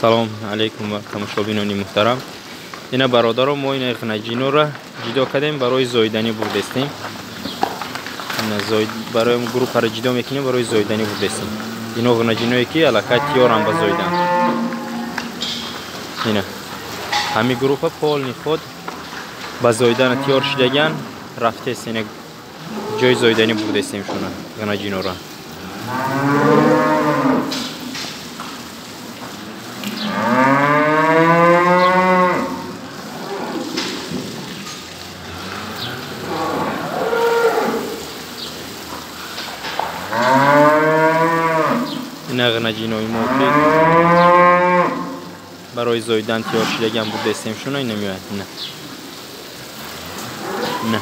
Салом алейкум ва тамошобинони муҳтарам. Ина бародаро, мо ина ғнаҷинора ҷидо кардем, барои зоиданӣ бурдестем. Барои группаро ҷидо мекунем, барои зоиданӣ бурдестем. Ино ғнаҷиное ки аллакай тиёрам ба зоидан. Ина ҳами группа полни худ ба зоидана тиёр шудаган, рафтест, ина ҷои зоиданӣ бурдестем шуна ғнаҷинора. Ғнаҷинои мо ки барои зоидан тиёр шудаган бурдестем шуна, ина меояд. На, на.